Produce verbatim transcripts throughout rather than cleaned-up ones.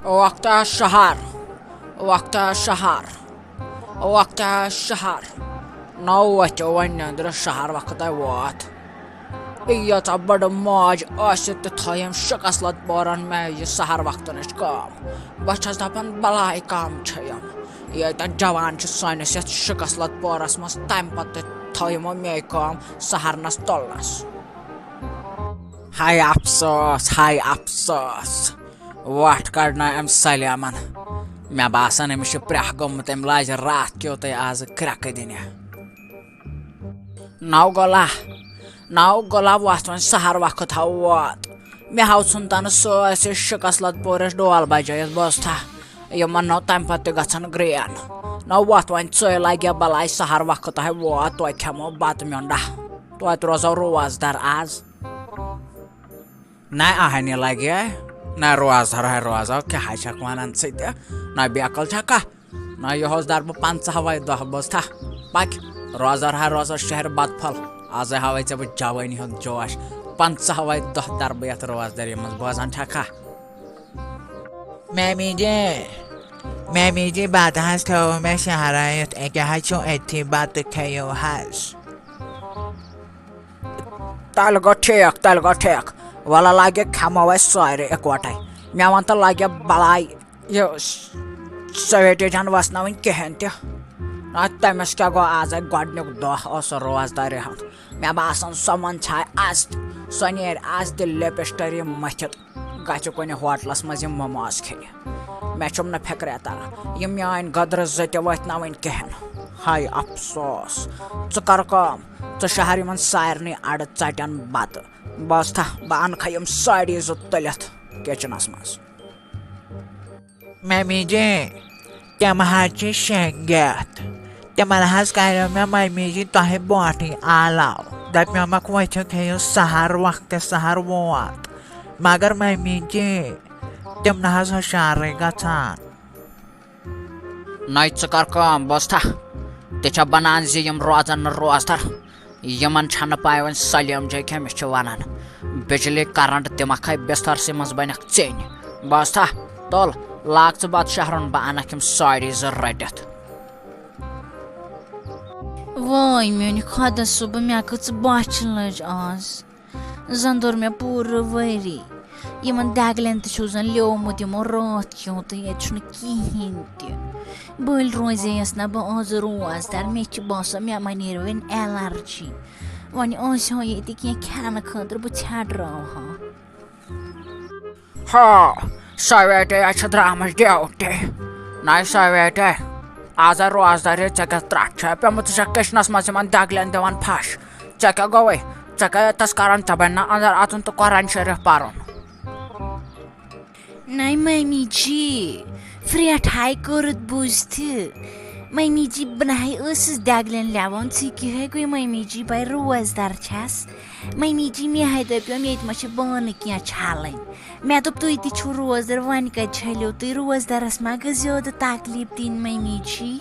وقتہ شہر، وقتہ شہر، وقتہ شہر۔ نو وتھو وۄنۍ نیٚنٛدرِ، شہر وقتہ ووت۔ ییٖژاہ بٔڑ موج ٲسِتھ تہِ تھٲیِم شکست لت پورن مےٚ یہِ سحر وقتہٕ نِش کٲم۔ بہٕ چھَس دَپان بلاے کم چھِ یِم۔ ییٖتیٛاہ جوان چھِ سٲنِس یَتھ شکست لت پورس منٛز، تَمہِ پتہٕ تہِ تھٲو یِمو مے کٲم سحرنس تُلنس۔ ہاے افسوس، ہاے افسوس۔ وَٹھ کَڑنٲو أمۍ سلیمن۔ مےٚ باسان، أمِس چھُ پرٛٮ۪کھ گوٚمُت، أمۍ لاجہِ راتھ کیُتھُے آزٕ کرٛٮ۪کہٕ دِنہِ۔ نو گوٚلا، نو گوٚلا، وَتھ وۄنۍ سحر وقت ہا ووت۔ مےٚ ہاو ژھُن تَنہٕ سٲرسٕے شِکَس لَد پورِس ڈول بَجٲیِتھ بوزتھا۔ یِمَن نو تَمہِ پَتہٕ تہِ گژھن گرٛین۔ نو وَتھ وۄنۍ ژٕے لَگہِ بَلاے، سحر وقت ہا ووت، توتہِ کھٮ۪مو بَتہٕ میوٚنٛڈا۔ توتہِ روزو روزدار آز۔ نہ اہنہِ لگہِ، نہ روزدر ہے روزو، کیٛاہ ہے چھکھ ونان ژٕ تہِ؟ نہ بیقل چھکھا؟ نہ یہوس در بہٕ پنژاہ وے دۄہ بوزتھا؟ پکھ، روزدر ہے روزو شہر بدفل۔ آزے ہاوے ژےٚ بہٕ جوٲنی ہُنٛد جوش۔ پنژاہ وے دۄہ در بہٕ یتھ روزدری منٛز، بوزان چھکھا؟ میمی جی، میمی جی، بتہٕ حظ تھٲوو مےٚ شہرٲیِتھ، أکیٛاہ حظ چھُو أتھی بتہٕ کھیٚیِو حظ۔ تیٚلہِ گوٚو ٹھیٖک، تیٚلہِ گوٚو ٹھیٖک۔ وَلہٕ لَگہِ کھٮ۪مو أسۍ سٲری اِکوَٹَے۔ مےٚ وَن تہٕ لَگہِ بَلاے یہِ س-، سویٹی جان وَسناوٕنۍ کِہیٖنۍ تہِ۔ نہ، تٔمِس کیٛاہ گوٚو، آز اَکہِ گۄڈٕنیُک دۄہ اوس سُہ روزدارِ ہُنٛد۔ مےٚ باسان، سۄ منٛز چھےٚ آز تہِ، سۄ نیرِ آز تہِ لِپسٹری مٔتھِتھ۔ گژھِ کُنہِ ہوٹلس منٛز یِم موموز کھیٚنہِ۔ مےٚ چھُم نہٕ فِکرے تران، یِم میٲنۍ گدرٕ زٕ تہِ وٲتۍ نہ وٕنہِ کِہیٖنۍ۔ ہاے افسوس۔ ژٕ کر کٲم، ژٕ شہر یِمن سارنٕے اڈٕ ژٹن بتہٕ۔ بوزتھا، بہٕ انہٕ کھا یِم سٲری زٕ تُلِتھ کچنس منٛز۔ ممی جی، تِم حظ چھِ شیٚنگِتھ۔ تِمن حظ کریو مےٚ ممی جی تۄہہِ برونٹھٕے آلاو۔ دپیومکھ، ؤتھِو کھیٚیِو سحر، وقتہِ سحر ووت۔ مگر ممی جی، تِم نہ حظ ہُشارٕے گژھان۔ نَے ژٕ کر کٲم، بوزتھا؟ تہِ چھا بنان زِ یِم روزن نہٕ روزدر؟ یِمن چھنہٕ پاے وۄنۍ سلیم جی کیٛاہ مےٚ چھِ ونان۔ بجلی کرنٹ دِمکھ ہے بسترسٕے منٛز بنکھ ژیٚنۍ۔ بوزتھا؟ تُل، لاگ ژٕ بتہٕ شہرُن، بہٕ انکھ یِم سٲری زٕ رٔٹِتھ۔ وٲے میٛانہِ خۄدا صٲبہٕ، مےٚ کۭژ بۄچھِ لٔج آز۔ زَن دوٚر مےٚ پوٗرٕ ؤری۔ یِمَن دٮ۪گلٮ۪ن تہِ چھُ زَن لیومُت یِمو راتھ کیُتھ، تہٕ ییٚتہِ چھُنہٕ کِہیٖنۍ تہِ۔ بٔلۍ روزے یَس نہ بہٕ آز روزدار، مےٚ چھِ باسان مےٚ ما نیرِ وۄنۍ الرجی۔ وۄنۍ آسہِ ہا ییٚتہِ کینٛہہ کھٮ۪نہٕ خٲطرٕ، بہٕ ژھٮ۪ٹراوہا۔ ہا، سویٹے، اَسہِ چھِ درٛامٕژ ڈیوٹی۔ نَے سویٹے، آز ہا روزدارے، ژےٚ کیٛاہ ترٛٹھ چھےٚ پیوٚمُت؟ ژٕ چھَکھ کِچنَس منٛز یِمَن دٮ۪گلٮ۪ن دِوان پھَش۔ ژےٚ کیٛاہ گوٚوُے؟ ژےٚ کیٛاہ ییٚتَس کَران؟ ژےٚ بَنہِ نا اَندَر اَژُن تہٕ قرآن شریٖف پَرُن؟ نَے مٔمی جی، پھرٛٹھ ہاے کوٚرُتھ بوٗزتھٕ۔ مٔمی جی، بہٕ نَے ٲسٕس دٮ۪گلٮ۪ن لٮ۪وان، ژٕ کیٛاہ ہے گوٚے مٔمی جی، بَے روزدار چھَس۔ مٔمی جی، مےٚ ہَے دَپیو، مےٚ تہِ ما چھِ بانہٕ کینٛہہ چھَلٕنۍ۔ مےٚ دوٚپ، تُہۍ تہِ چھِو روزدار، وۄنۍ کَتہِ چھٔلِو تُہۍ؟ روزدارَس ما گٔژھ زیادٕ تکلیٖف دِنۍ مٔمی جی؟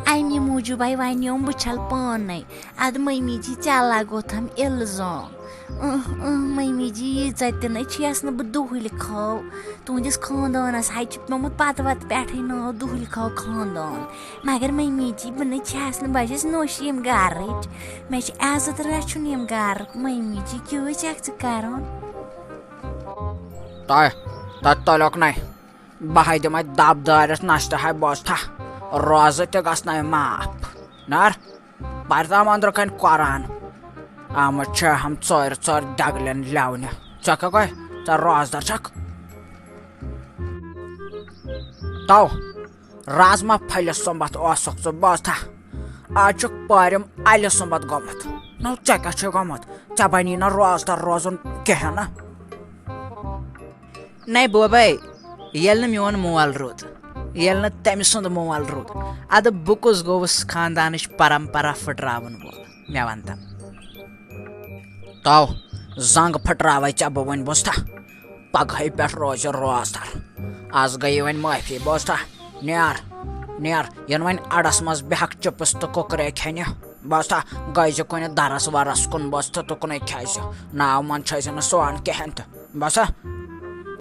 اَمی موٗجوٗب ہَے وَنیوم، بہٕ چھَلہٕ پانَے۔ اَدٕ مٔمی جی، ژےٚ لَگوتھَم اِلزام۔ اۭں، اۭں، مٔمی جی، ییٖژاہ تہِ نَے چھَس نہٕ بہٕ دُہٕلۍ کھاو۔ تُہٕنٛدِس خاندانَس ہَے چھُ پیوٚمُت پَتہٕ وَتہٕ پٮ۪ٹھَے ناو دُہٕلۍ کھاو خاندان۔ مگر مٔمی جی، بہٕ نَے چھَس نہٕ، بہٕ چھَس نوٚش ییٚمہِ گَرٕچ۔ مےٚ چھِ عزت رَچھُن ییٚمہِ گَرُک۔ مٔمی جی، کیٛاہ چھَکھ ژٕ کَران؟ تۄہہِ، تۄہہِ تۄلیوکھ نَے۔ بہٕ ہَے دِمَے دَب دٲرِتھ نَستہِ ہَے بوزتھا۔ روزٕ تہِ گژھنَے معاف۔ نَر، پَرِ تام أنٛدرٕ کَنہِ قرآن۔ آمٕژ چھِ ہم ژورِ ژورِ دٮ۪گلٮ۪ن لٮ۪ونہِ۔ ژےٚ کیٛاہ گوٚے؟ ژٕ روزدار چھَکھ؟ تو، رازما پھٔلِس سُمبتھ اوسُکھ ژٕ بوزتھا؟ آز چھُکھ پٲرِم اَلہِ سُمبتھ گوٚمُت۔ نو، ژےٚ کیٛاہ چھُے گوٚمُت؟ ژےٚ بَنی نہ روزدار روزُن کِہیٖنۍ نہٕ۔ نَے بوبے، ییٚلہِ نہٕ میون مول روٗد، ییٚلہِ نہٕ تٔمۍ سُنٛد مول روٗد، اَدٕ بہٕ کُس گوٚوُس خاندانٕچ پرمپرا پھٕٹراوَن وول؟ مےٚ وَن تَم۔ تو، زنٛگ پھٕٹراوَے ژےٚ بہٕ وۄنۍ بوزتھا؟ پگہٕے پٮ۪ٹھ روزِ روزدار۔ آز گٔیے وۄنۍ معٲفی، بوزتھا؟ نیر، نیر، یِن وۄنۍ اَڑَس منٛز بیٚہَکھ چِپٕس تہٕ کُکرے کھٮ۪نہِ۔ بوزتھا؟ گٔے زِ کُنہِ دَرَس وَرَس کُن، بوزتھا، تُکنُے کھےٚ زِ۔ ناو منٛد چھےٚ زِ نہٕ سون کِہیٖنۍ تہٕ۔ بوزتھا؟